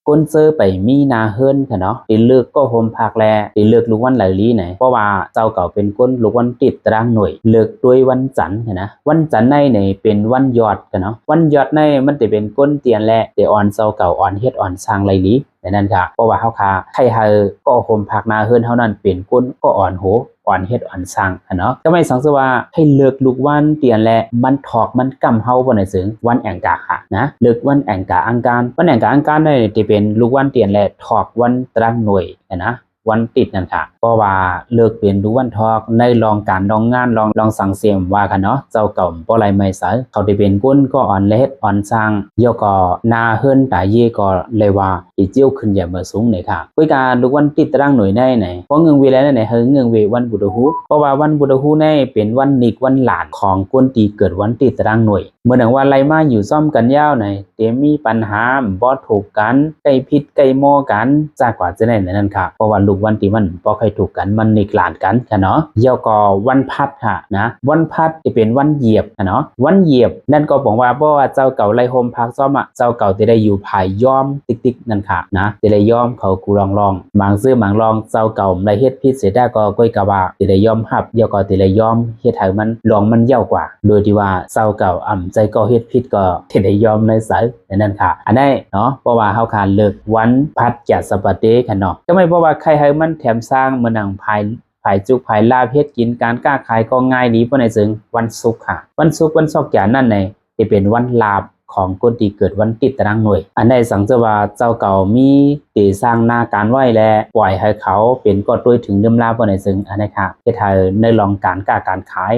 ຄົນເຊີໄປມີໜ້າເຮືອນຫັ້ນເນາະ ໄດ້ເລີກກໍໂຮມພັກ ແລະ ໄດ້ເລີກລຸກວັນຫຼາຍລີໃນ ເພາະວ່າເຈົ້າເຂົາເປັນຄົນລຸກວັນຕິດຕາລາງໜ່ວຍ ເລີກດ້ວຍວັນຈັນຫັ້ນນະ. ວັນຈັນໃນນີ້ເປັນວັນຍອດຫັ້ນເນາະ ວັນຍອດໃນມັນຈະເປັນຄົນທີ່ອັນແລະ ໄດ້ອ່ອນເຈົ້າເຂົາ ອ່ອນເຮັດອ່ອນສ້າງຫຼາຍລີ ແນວນັ້ນຄ່ະ. ເພາະວ່າເຮົາຄ່ະໃຫ້ ໃຫ້ກໍໂຮມພັກໜ້າເຮືອນເຮົານັ້ນເປັນຄົນກໍອ່ອນໂຫ ອ່ອນເຮັດອ່ອນສ້າງຫັ້ນເນາະ. ຈະໄມ່ສັງເສວ່າໃຫ້ເລີກລຸກວັນທີ່ອັນແລະ ມັນຖອກມັນກ້ຳເຮົາບໍ່ໄດ້ເຊິ່ງ ວັນແອງກາຄ່ະນະ ເລີກວັນແອງກາອັງຄານ. ວັນແອງກາອັງຄານນີ້ຈະເປັນລຸກວັນທີ່ອັນແລະ ຖອກວັນຕາລາງໜ່ວຍຫັ້ນນະ ວັນຕິດຫັ້ນຄ່ະ. ເພາະວ່າເລີກເປັນລຸກວັນຖອກ ໃນລອງການລອງງານລອງ ລອງສັງເສມວ່າຄ່ະເນາະ ເຈົ້າເຂົາບໍ່ໄດ້ໄມ້ໃສ ເຂົາໄດ້ເປັນຄົນກໍອ່ອນເຮັດອ່ອນສ້າງ ແລ້ວກໍໜ້າເຮືອນຕາເຢກໍເລີຍວ່າ ອີເຈົ້າຂຶ້ນຢ່າມາສູງເນຍຄ່ະ. ກວຍກາລຸກວັນຕິດຕາລາງໜ່ວຍໃນໃນ ເພາະເງື່ອນໄຂແລ້ວໃນ ໃຫ້ເງື່ອນໄຂວັນພຸດທະຮູ ເພາະວ່າວັນພຸດທະຮູໃນເປັນວັນນິກວັນຫຼານຂອງຄົນທີ່ເກີດວັນຕິດຕາລາງໜ່ວຍ. ເໝືອນຫຍັງວ່າໄລ່ມາຢູ່ຊ້ອມກັນຍາວໃນ ແຕ່ມີບັນຫາບໍ່ຖືກກັນ ໃກ້ຜິດໃກ້ມໍກັນ ຈາກວ່າຈະໄດ້ໃນນັ້ນຄ່ະ. ເພາະວ່າລຸກວັນທີ່ມັນບໍ່ຄ່ອຍຖືກກັນ ມັນນິກຫຼານກັນຄ່ະເນາະ. ແລ້ວກໍວັນພັດຄ່ະນະ ວັນພັດຈະເປັນວັນຢຽບຄ່ະເນາະ. ວັນຢຽບນັ້ນກໍບອກວ່າ ເພາະວ່າເຈົ້າເຂົາໄລ່ໂຮມພັກຊ້ອມອະ ເຈົ້າເຂົາຈະໄດ້ຢູ່ພາຍຍອມຕິກໆນັ້ນຄ່ະນະ ຈະໄດ້ຍອມເຂົາກູລອງໆ. ບາງເທື່ອບາງລອງເຈົ້າເຂົາໄດ້ເຮັດຜິດເສຍແຕ່ກໍ ກວຍກາວ່າຈະໄດ້ຍອມຮັບ ແລ້ວກໍຈະໄດ້ຍອມເຮັດໃຫ້ມັນ ລອງມັນຍາວກວ່າ ໂດຍທີ່ວ່າເຈົ້າເຂົາອຳໃຈກໍເຮັດຜິດກໍຈະໄດ້ຍອມໃນໃສ ແນວນັ້ນຄ່ະ. ອັນໃດເນາະ ເພາະວ່າເຮົາຄ່ະເລີກວັນພັດຈະສະປະເຕຄ່ະເນາະ. ຈະໄມ່ເພາະວ່າໃຫ້ ໃຫ້ມັນແຖມສ້າງ ເໝືອນຫຍັງພາຍ ພາຍຈຸກພາຍລາບ ເຮັດກິນການຄ້າຂາຍກໍງ່າຍດີ ເພາະໃນເຊິ່ງວັນສຸກຄ່ະ ວັນສຸກວັນຊອກຈານນັ້ນໃນ ຈະເປັນວັນລາບຂອງຄົນທີ່ເກີດວັນຕິດຕາລາງໜ່ວຍ. ອັນໃດສັງເສວ່າເຈົ້າເຂົາມີທີ່ສ້າງໜ້າການໄວ້ ແລະ ປ່ອຍໃຫ້ເຂົາເປັນກໍໂດຍເຖິງລືມລາ ເພາະໃນເຊິ່ງອັນໃດຄ່ະ ເຮັດໃຫ້ໃນລອງການຄ້າການຂາຍ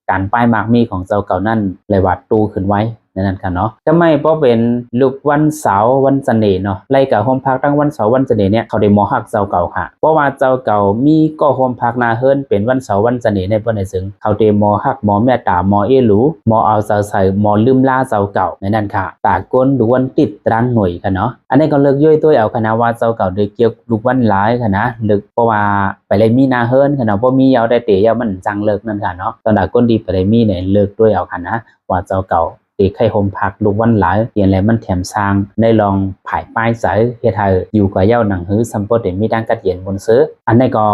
ການປ້າຍໝາກມີຂອງເຈົ້າເຂົານັ້ນ ເລີຍວ່າໂຕຂຶ້ນໄວ ໃນນັ້ນຄ່ະເນາະ. ຈະໄມ່ພໍເປັນລຸກວັນເສົາ ວັນສະເໜເນາະ ໄລ່ກະໂຮມພັກທັງວັນເສົາວັນສະເໜເນຍ ເຂົາໄດ້ບໍ່ຮັກເຈົ້າເຂົາຄ່ະ. ເພາະວ່າເຈົ້າເຂົາມີກໍໂຮມພັກໜ້າເຮືອນເປັນວັນເສົາວັນສະເໜໃນ ເພາະໃນເຊິ່ງເຂົາໄດ້ບໍ່ຮັກ ບໍ່ແມ່ດຕາ ບໍ່ເອັດດູ ບໍ່ເອົາໃຈໃສ່ ບໍ່ລືມລາເຈົ້າເຂົາ ໃນນັ້ນຄ່ະ. ຕາກົນລຸກວັນຕິດຕາລາງໜ່ວຍຄ່ະເນາະ. ອັນນີ້ກໍເລີກຢ້ອຍໂຕຍເອົາຄ່ະນະ ວ່າເຈົ້າເຂົາໄດ້ກ່ຽວລຸກວັນຫຼາຍຄ່ະນະ ເລີກ ເພາະວ່າໄປໄລ່ມີໜ້າເຮືອນຄ່ະເນາະ ບໍ່ມີເອົາໄດ້ເຕະເອົາມັນຈັ່ງເລີກນັ້ນຄ່ະເນາະ. ສຳລັບຄົນທີ່ໄປໄດ້ມີໃນ ເລີກໂຕຍເອົາຄ່ະນະ ວ່າເຈົ້າເຂົາ ທີ່ໄຂ້ໂຮມພັກລຸກວັນຫຼາຍ ທີ່ແລະມັນແຖມສ້າງໃນລອງຜາຍປ້າຍໃສ ເຮັດໃຫ້ຢູ່ກະເຍົາໜັງຫື ສຳບໍ່ໄດ້ມີທາງກັດເຢັນບຸນເຊີ. ອັນນີ້ກໍ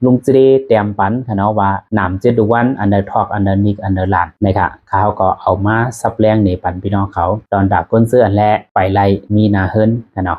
ລຸງຈະໄດ້ແຕ້ມປັນຄ່ະເນາະ ວ່ານາມເຈັດລຸກວັນ ອັນໃດຖອກ ອັນໃດນິກ ອັນໃດຫຼານ ນະຄະ. ຂ້າເຮົາກໍເອົາມາສັບແລງໃນປັນພີ່ນ້ອງເຂົາ ຕອນດາກຄົນເຊື່ອ ແລະ ໄປໄລ່ມີໜ້າເຮືອນຄ່ະເນາະ.